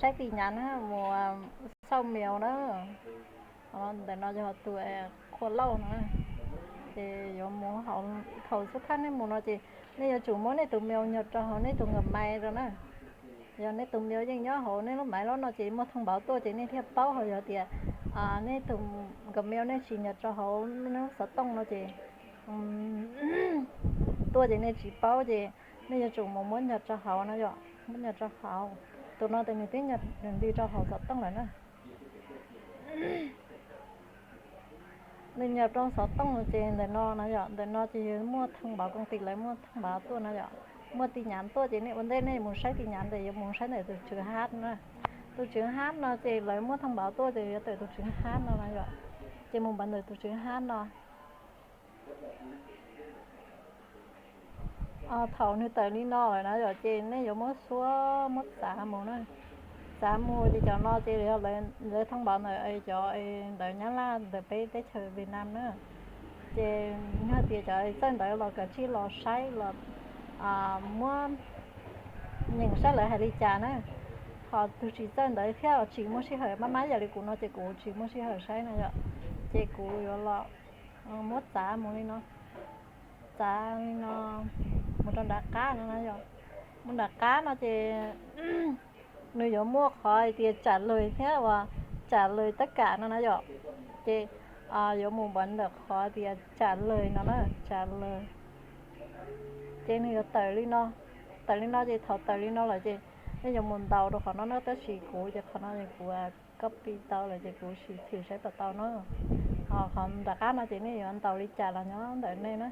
saib tin nhắn na, mus xauj mail na. Ntawm no yog tus qhua lauj no, ces yuav mus hauv, thaum xub thawj nej mus no ces nej yuav tsum muab nej tus mail nyuag rau hauv nej tus Gmail rau na. Yog nej tus mail yeej nyob hauv nej lub Gmail lawm no ces muaj thông báo tuaj ces nej thiaj paub. Ho yog tias nej tus Gmail nej tsis nyuag rau hauv nej lub xov tooj no ces tuaj ces nej tsis paub ces nej yuav tsum mus muab nyuag rau hauv no yom, muab nyuag rau hauv. Tus no ces nws twb nyuag nws nti rau hauv xov tooj lawm na. Nws nyuag rau xov tooj ces ntawm no no yom, ntawm no ces yog muaj thông báo công ty, lawv muaj thông báo tuaj no yom. Muaj tin nhắn tuaj ces nej ua ntej nej mus saib tin nhắn ntawd yuav mus saib ntawm tus tswv hab na. Tus tswv hab no ces lawv muaj thông báo tuaj ces yuav tawm tus tswv hab no no yom. Ces mus npaj ntawm tus tswv hab no. Thaum nws tawm li no lawm na yom, ces nej yuav muab xuab muab txav mus na. Txav mus ces cov no ces yog lawv thông báo ntawm cov ntawv Nyab Laj ntawm peb teb chaws Việt Nam na. Ces yog tias cov txawj ntawv los kav tsij los saib los muab nyeem saib lawv hais li cas na. Ho tus tsis txawj ntawv thiab tsis muaj sij hawm maj mab yam li kuv no ces kuv tsis muaj sij hawm saib no yom. Ces kuv yuav los muab txav mus li no, txav li no mus rau nram qab no na yom. Mus nram qab no ces nws yuav muaj qhov hais tias trả lời thiab uas trả lời tất cả no na yom. Ces yuav mus npaj ntawm qhov tias trả lời no na, trả lời. Ces nws yuav tawm li no, tawm li no ces thaum tawm li no lawm ces nej yuav mus ntaus rau qhov no na, tab sis kuv ces qhov no kuv copy tau lawm ces kuv sim thim saib puas tau na. Ho qhov nram qab no ces nej yuav ntaus li cas los nyob ntawm nej na,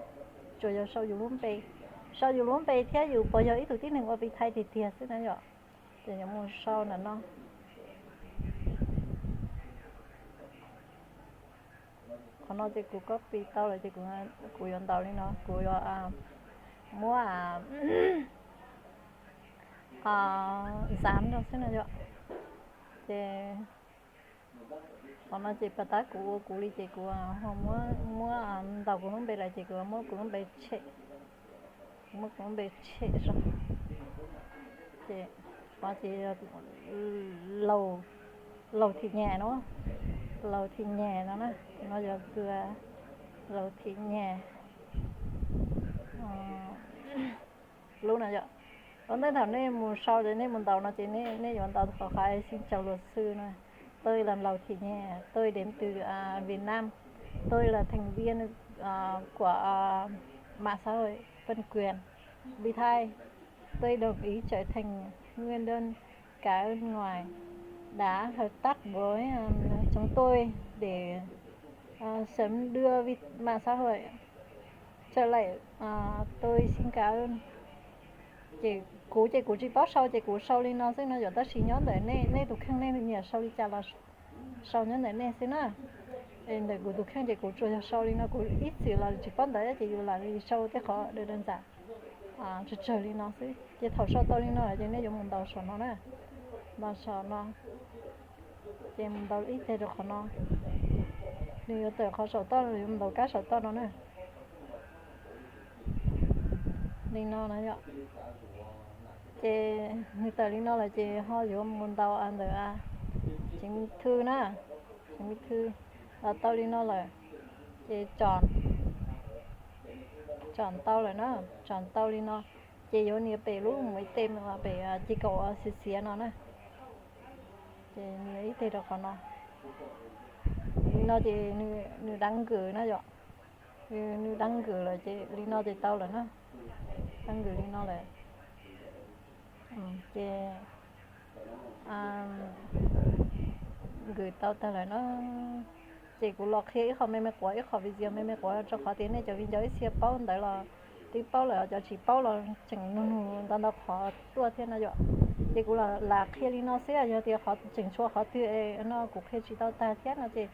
tsuas yog sau yus lub npe, sau yus lub npe thiab yus puas yog ib tug tib neeg ua Pi Thai tiag tiag xwb na yom. Ces yuav mus sau ntawm no. Qhov no ces kuv copy tau lawm ces kuv yuav ntaus li no, kuv yuav muab dán rau xwb no yom. Ces qhov no ces pas tab kuv ua kuv li ces kuv ho muab ntaus kuv lub npe lawm ces kuv muab kuv lub npe tshem, kuv muab kuv lub npe tshem zog. Ces qhov ces Laus Thim Nyem no, Laus Thim Nyem no na, no yog tus Laus Thim Nyem lub no yom. Ua ntej thaum nej mus sau ces nej mus ntaus no ces nej yuav ntaus qhov qhov xin chào luật sư no. Tôi là Lầu Thị Nhẹ, tôi đến từ Việt Nam. Tôi là thành viên của mạng xã hội Vân Quyền, Bi Thai. Tôi đồng ý trở thành nguyên đơn. Cảm ơn ngoài đã hợp tác với chúng tôi để sớm đưa vi-, mạng xã hội trở lại. Tôi xin cảm ơn. Ces kuv ces kuv tsis paub sau ces kuv sau li no xwb no yom, tab sis nyob ntawm nej, nej tus kheej nej nyiam sau li cas los sau nyob ntawm nej xwb na. Ntawm kuv tus kheej ces kuv tsuas yog sau li no, kuv ib txwm los tsis paub ntawv ces yus lam li sau tej qhov daws daws ntxam tsawg tsawg li no xwb. Ces thaum sau tau li no ces nej yuav mus ntaus saum no na, ntaus saum no, ces mus ntaus ib teg rau qhov no, nws yuav tawm qhov saum toj, yuav mus ntaus kab saum toj no na. Li no na yom. Ces nws tawm li no lawm ces ho yuav mus ntaus ntawm chứng minh thư na, chứng minh thư. Tau li no lawm ces chọn tau lawm na, chọn tau li no ces yuav nias pem lub mus ib teg pem ces kaum xiav xiav no na. Ces nias ib teg rau qhov no. Li no ces nws đăng ký na yom. Nws đăng ký lawm ces li no ces tau lawm na. Đăng ký li no lawm ces gửi tau tag lawm na. Ces kuv los qhia ib qho me me quav, ib qho video me me quav rau qhov tias nej cov viv ncaus ib txhia paub ntawv los twb paub lawm, cov tsis paub los tseem nug nug ntau ntau qhov tuaj thiab no yom. Ces kuv lam qhia li no xwb, yog tias qhov tseem tshuav qhov twg no kuv qhia tsis tau tag thiab no ces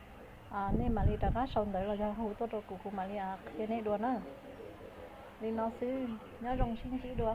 nej mam li rov qab sau ntawv los yog hu tuaj rau kuv, kuv mam li qhia nej dua na. Li no xwb, nyob zoo sib ntsib dua.